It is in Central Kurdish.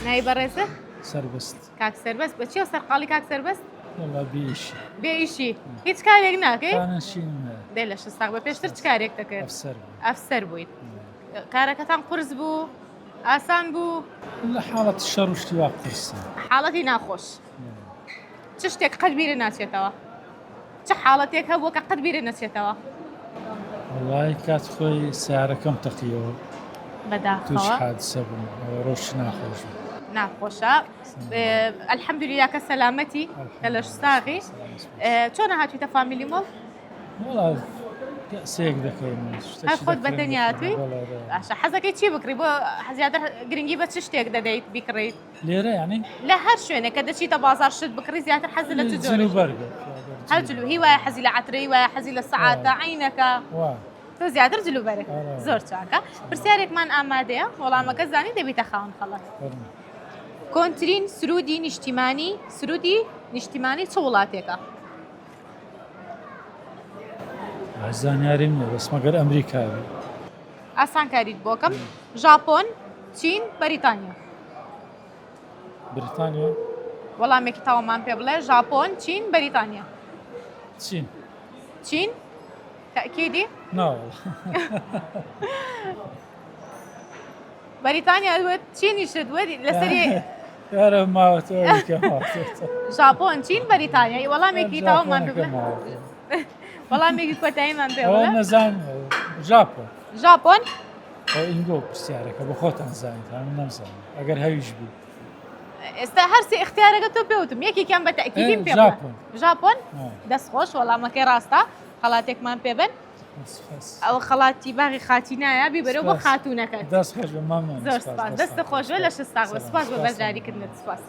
ناوی بەڕێزت؟ سەربەست. کاک سەربەست بە چیەوە سەرقاڵی کاک سەربەست؟ وەڵا بێ ئیشی. بێ ئیشی هیچ کارێک ناکەی؟ خانەنشینم هەیە. دەی لەشت ساغ بێ پێشتر چ کارێک دەکرد؟ ئەفسەر بووم. ئەفسەر بوویت. کارەکەتان قورس بوو؟ ئاسان بوو؟ لە حاڵەتی شەڕ و شتی وا قورسە. حاڵەتی ناخۆش. چ شتێک قەت بیرت ناچێتەوە؟ چ حاڵەتێک هەبووە کە قەت بیرت نەچێتەوە؟ وەڵای کات خۆی سیارەکەم تەقیەوە بەداخەوە توش حادسە بووم ڕۆژ ناخۆش بوو. ناخۆشە الحمدلله کە سەلامەتی کە لەش ساغی چۆنە هاتوویتە فامیلی مۆڵ؟ وەڵا سێک دەکەین هەر خۆت بە تەنیا هاتووی؟ باشە حەزەکەی چی بکڕی بۆ زیاتر گرنگی بە چ شتێک دەدەیت بیکڕیت؟ لێرە یانی؟ لە هەر شوێنێک کە دەچیتە بازاڕ شت بکڕی زیاتر حەزت لە چ جۆرە؟ جل و بەرگە. هەر جل و هی وایە حەزی لە عەترە هی وایە حەزی لە سەعاتە عەینەکە. وا. تۆ زیاتر جل و بەرگ. ئەرێ. زۆر چاکە. پرسیارێکمان ئامادەیە وەڵامەکە زانی دەبیتە خاوەن خەڵات. فەرموو. کۆنترین سرودی نیشتیمانی سرودی نیشتیمانی چ وڵاتێکە؟ زانیاریم نییە بەس مەگەر ئەمریکا بێ. ئاسانکاریت بۆکەم ژاپۆن چین بەریتانیا. بریتانیا. وەڵامێکی تەواومان پێ بڵێ ژاپۆن چین بەریتانیا. چین. چین تەئکیدی؟ نا وەڵا. بەریتانیا وت چینیشت وت لەسەری یارە ماوەتەوە کە ماوەتەوە. ژاپۆن چین بەریتانیا وەڵامێکی تەواومان پێ بڵێ ژاپۆنەکە ماوەتەوە. وەڵامێکی کۆتاییمان پێ ئەوە بڵێ نەزانم ژاپۆن. ژاپۆن؟ ئەو ئینگۆ پرسیارەکە بە خۆتان زانیتان من نەمزانی ئەگەر هەویش بوو. ئێستا هەرسێ ئیختیارەکە تۆ پێوتم یەکێکیان بە تەئکیدیم پێ بڵێ. ژاپۆن. ژاپۆن؟ دەست خۆش وەڵامەکەی ڕاستە خەڵاتێکمان پێ بن. ئەوە خەڵاتی باغی خاتینایە بیبەرەوە بۆ خاتوونەکەت. دەست خۆش بێ مەمنون. زۆر سپاس دەست خۆش بێ لەشت ساغ بێ سپاس بۆ بەشداریکردنت سپاس.